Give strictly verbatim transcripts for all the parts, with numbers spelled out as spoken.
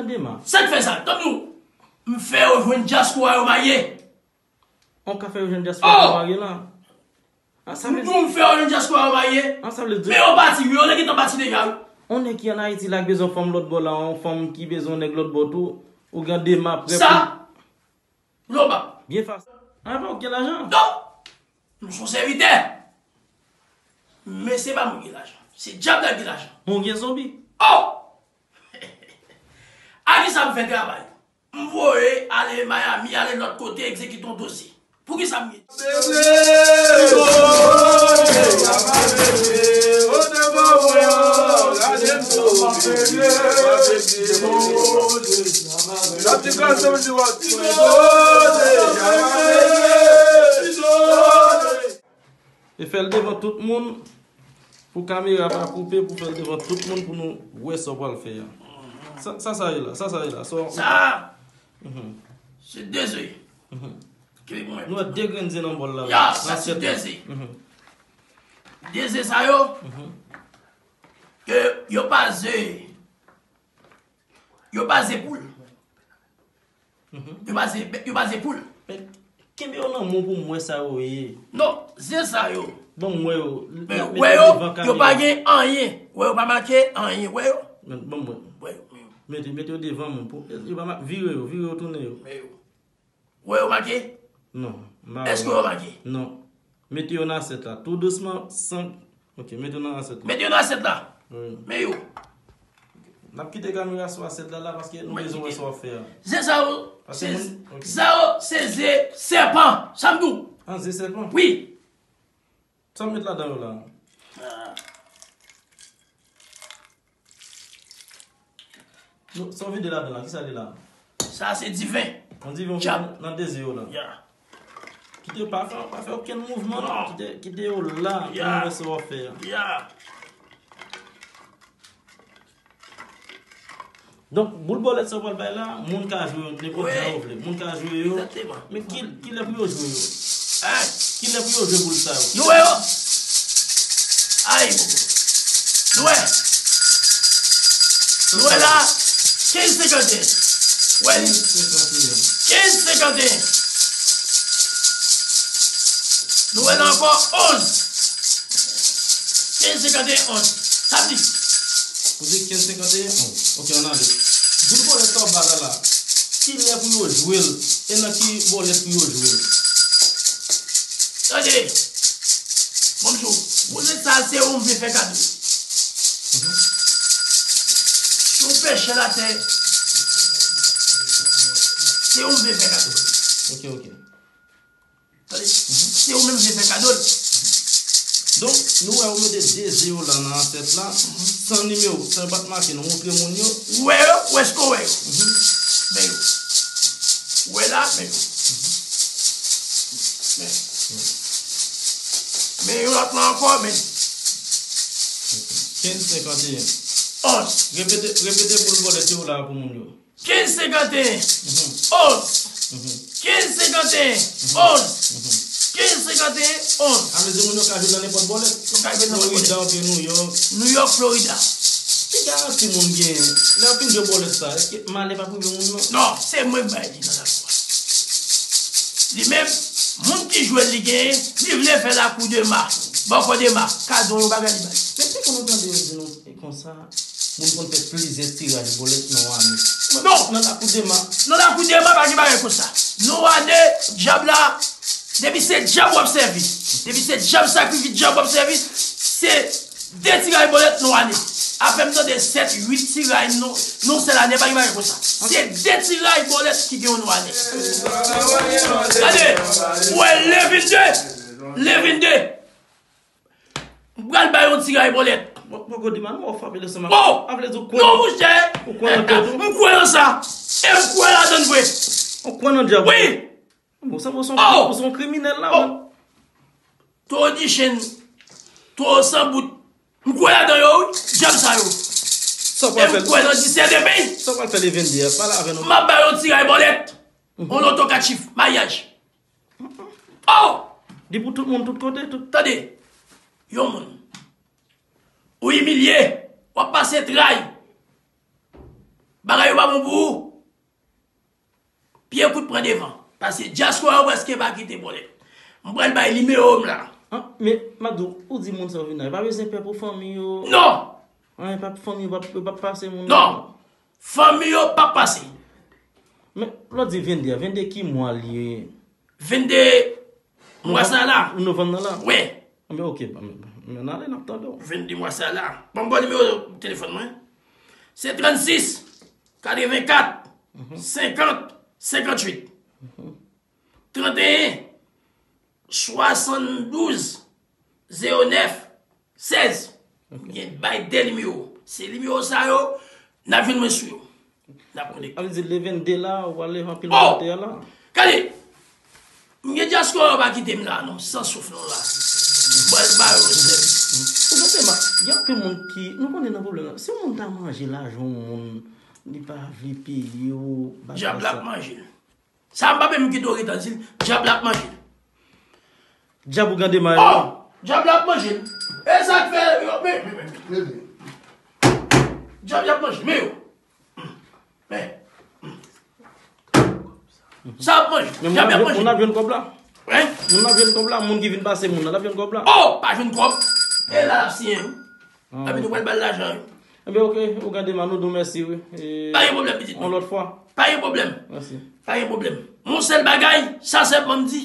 Dema. Sa k fè sa? Tann nou. M fè yo jwenn dyaspora yo marye. On ka fè yo jwenn dyaspora yo marye la. Ah, sa vle di, m fè yo jwenn dyaspora yo marye. Ah, sa vle di, men yo pati, wi, yo gentan pati deja, wi. On nèg ki an Ayiti la ki bezwen fanm lòt bò la, on fanm ki bezwen nèg lòt bò tou, ou gen Dema prè pou. Sa, global. Byen fasil. Ah, pa ou gen lajan? Non. Nou se yon sèvitè. Men se pa mwen ki gen lajan. Se dyab la ki gen lajan. Bon, gen zonbi. Oh! A ki sa m fè travay? M voye ale Miami, ale lòt kote, egzekite yon dosye. Poukisa m gen? E fè l devan tout moun, pou kamera pa koupe, pou fè l devan tout moun, pou nou wè sa w pral fè a. Sa, sa, sa ye la, sa, sa ye la. Sa, mhm, se de ze. Mhm. Ki li pou mwen? Nou wè de grenn ze nan bòl la. Ya, sa se de ze. Mhm. De ze sa yo, mhm, ke yo pa ze, yo pa ze poul. Mhm. Yo pa ze, yo pa ze poul. Men, kenbe yo nan men w pou m wè sa yo ye. Non, ze sa yo. Ban m wè yo. Men, wè yo, yo pa gen anyen. Wè yo pa make anyen. Wè yo. Men, ban m wè. Wè yo. Mete, mete yo devan mwen pou, yo pa ma-, vire yo, vire yo, tounen yo. Men yo. Wè yo make? Non, m pa wè. Èske yo make? Non. Mete yo nan asyèt la. Tou dousman, san, ok, mete yo nan asyèt la. Mete yo nan asyèt la. Wi. Men yo. N ap kite kamera sou asyèt la, la, paske nou bezwen wè sa w ap fè a. Ze sa yo, paske se, moun, ok, sa yo, se ze sèpan. Sa m di w. Ah, ze sèpan? Wi. Sa w met ladan yo la? Ah. Nou, sa w vide ladan la, kisa li la? Sa se diven. Yon diven w vide nan de ze yo la. Ya. Kite yo pa fè, pa fè okenn mouvman, non. Kite, kite yo la, pou nou wè sa w ap fè a. Ya. Donk, boul bòlèt sa w pral bay la, moun ka jwe yo nenpòt jan yo vle. Moun ka jwe yo. Egzakteman. Men ki, kilè pou yo jwe yo? Hein? Kilè pou yo jwe boul sa yo? Nou wè yo? Ay, bobo. Nou wè? Nou wè la, kenz senkanteyen. Wè li? Kenz senkanteyen. Kenz senkanteyen. Nou wè la ankò, onz. Kenz senkanteyen, onz. Sa di? Ou di kenz senkanteyen, onz. Ok, ann ale. Boul bòlèt sa w ba la la. Kilè pou yo jwe l? E nan ki bòlèt pou yo jwe l? Tande. Bonjou. Bòlèt sa, se ou m vle fè kado. Mhm. Si w pèche l atè, se ou m vle fè kado. Ok, ok. Tande, se ou menm ki fè kado l. Donk, nou wè ou mete de ze yo la nan asyèt la, san nimewo, san yo pa t make, nou montre moun yo. Ou wè yo, ou èske w wè yo? Mhm. Men yo. Ou wè la, men yo. Men. Men yon lòt la ankò, men. Kenz senkanteyen. Onz. Repete, repete boul bòlèt yo la pou moun yo. Kenz senkanteyen, onz. Kenz senkanteyen, onz. Kenz senkanteyen, onz. Sa vle di moun yo ka jwe nan nenpòt bòlèt. Yo ka jwe nan nenpòt bòlèt. Florida oubyen New York. New York, Florida. Ki garanti moun gen, lè yo fin jwe bòlèt sa, èske malè p ap rive moun nan? Non, se mwen k bay li nan lakou a. Li menm, moun ki jwe l li genyen, li vle fè lakou Dema. Bòkò Dema, kado yon bagay li bay. Men se pou nou tande yo di nou konsa. Moun konn fè plizyè tiraj bòlèt nan yon ane. Non! Nan lakou Dema. Nan lakou Dema pa gen bagay konsa. Nan yon ane, dyab la, depi se dyab w ap sèvi, depi se dyab sakrifis dyab w ap sèvi, se de tiraj bòlèt nan yon ane. Apre m tande sèt, uit tiraj nan, nan yon sèl ane, pa gen bagay konsa. Se de tiraj bòlèt ki gen nan yon ane. Tande, ou wè le vennde, le vennde. M pral bay yon tiraj bòlèt. Bon, bon, Godman, nou wè w frape leson. Oh! A vle di w kwè. Non, monchè. Ou kwè nan kè tou? M kwè nan sa. E m kwè ladan l vre. Ou kwè nan dyab? Wi. Bon, sa, ou se yon, ou se yon kriminèl la, man. Toro di chen, toro san bout. M kwè ladan yo, wi. Dyab sa yo. Sa w pral fè? E m kwè nan disèt peyi. Sa w pral fè le vennde a? Pale avè nou. M ap bay yon tiraj bòlèt. Mhm. Yon loto kat chif, maryaj. Oh! Li pou tout moun, tout kote, tout. Tande, yon moun, ou imilye, w ap pase tray. Bagay yo pa bon pou ou. Pye kout pran devan. Paske dyaspora yo prèske pa kite bòlèt. M pral bay nimewo m la. An, men, Madou, ou di moun sa yo vin la, yo pa bezwen pè pou fanmi yo. Non! An, pa fanmi yo, pa, yo pa pase moun. Non! Fanmi yo pa pase. Men, lè w di vennde a, vennde ki mwa li ye? Vennde mwa sa la. Novanm nan la? Wi. Anben, ok, men, men n ale, n ap tande w. Vennde mwa sa la. Ban m ba w nimewo telefòn mwen. Se trannsis, katrevenkat, senkant, senkantuit. Tranteyen, swasanndouz, zewo nèf, sèz. Gen bay de nimewo. Se nimewo sa yo, n ap jwenn mwen sou yo. N ap konekte. A vle di, le vennde la, ou ale anpil nan kote a la. Gade! M gen dyaspora yo pa kite m la, non. San souf non la. Bwèl ba yo sèl. Ou konprann, ma, gen anpil moun ki, nou konnen nan pwoblèm la. Si yon moun ta manje lajan yon moun, li pa vle peye ou, bagay Dyab la sa. Ap manje l. Sa m pa menm kite w ret an di l, dyab la ap manje l. Dyab ou gade may. Oh! Dyab la ap manje l. E sa k fè yo, men, men, men, men, men. Dyab y ap manje, men yo. Men. Sa ap manje. Men Dyab y ap moun ap manje. Jwenn kòb la. Hein? Moun ap jwenn kòb la, moun ki vin pase moun nan, l ap jwenn kòb la. Oh! Pa jwenn kòb. E la l ap siyen. Epi nou pral ba l lajan. Enben, ok, Ouganda, nou di w mèsi, wi. E Pa gen pwoblèm, pitit yon mwen. Lòt fwa. Pa gen pwoblèm. Mèsi. Pa gen pwoblèm. Yon sèl bagay, sa sèlman m di.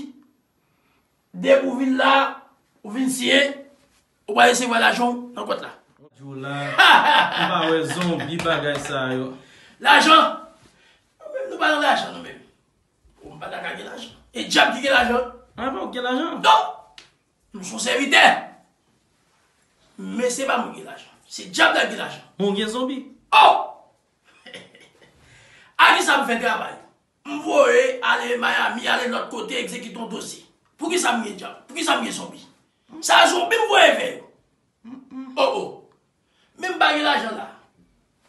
Depi w vin la, ou vin siyen, ou pral resevwa lajan w nan kont la. Jou la, m pa wè zonbi bagay sa yo. Lajan! Nou menm, nou pa nan lajan, nou menm. Ou m pa ta ka gen lajan. E dyab ki gen lajan. An, pa w gen lajan? Non! M se yon sèvitè. Men se pa mwen ki gen lajan. Se dyab la ki gen lajan. Mwen gen zonbi. Oh! A ki sa m fè travay? M voye ale Miami, ale lòt kote, egzekite yon dosye. Poukisa m gen dyab? Poukisa m gen zonbi? Sa zonbi m voye fè yo. Oh, oh. Men m pa gen lajan la.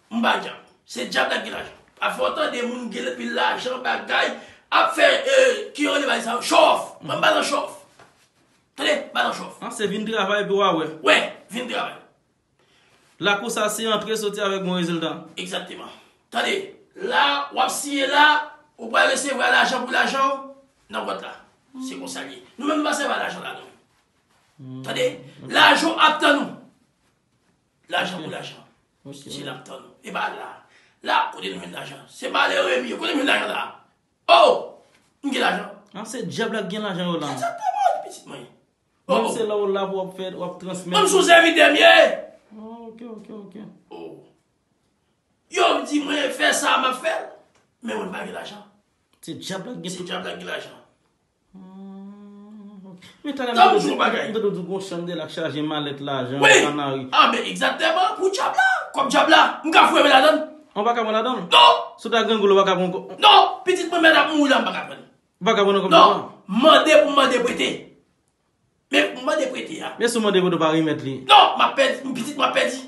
M pa dyab. Se dyab la ki gen lajan. Pafwa w tande moun gen anpil lajan, bagay, ap fè, eh, ki yo rele bagay sa yo, show off. Mwen m pa nan show off. Tande, m pa nan show off. An, se vin travay epi w a wè. Wè, vin travay. Lakou sa se antre soti avèk bon rezilta. Egzakteman. Tande, la, w ap siyen la, ou pral resevwa lajan pou lajan w nan kont la. Se konsa l ye. Nou menm nou pa sèvi a lajan la, non. Tande, lajan ap tann ou. Lajan pou lajan. Ok. Se l ap tann ou. E pa la. La, kote nou jwenn lajan? Se malere m ye. Kote m jwenn lajan la? Oh! M gen lajan. An, se dyab la ki gen lajan yo la. Egzakteman, pitit mwen. Mwen Oh, se la ou la pou w ap fè, w ap transmèt. Mwen m se yon sèvitè m ye. Oh, ok, ok, ok. Oh. Yo di mwen fè sa, m ap fè l. Men mwen pa gen lajan. Se dyab la ki Se gen dyab la ki gen lajan. Hmm, ok. Men talè Tanm di w bagay. M tande w di gon chanm de la k chaje malèt lajan, Wi. Kanari. Ah, men egzakteman, pou dyab la. Kòb dyab la, m ka foure men ladan l. An pa ka pran ladan l? Non! Si w ta grangou, w pa ka pran kò. Non! Pitit mwen, mèt ap mouri la, m pa ka pran l. Ou pa ka pran nan kòb Non! ladan? Mande pou mande prete. Men pou mande prete a. Men si w mande prete, w pa remèt li. Non, m ap pèdi, pitit mwen ap pèdi.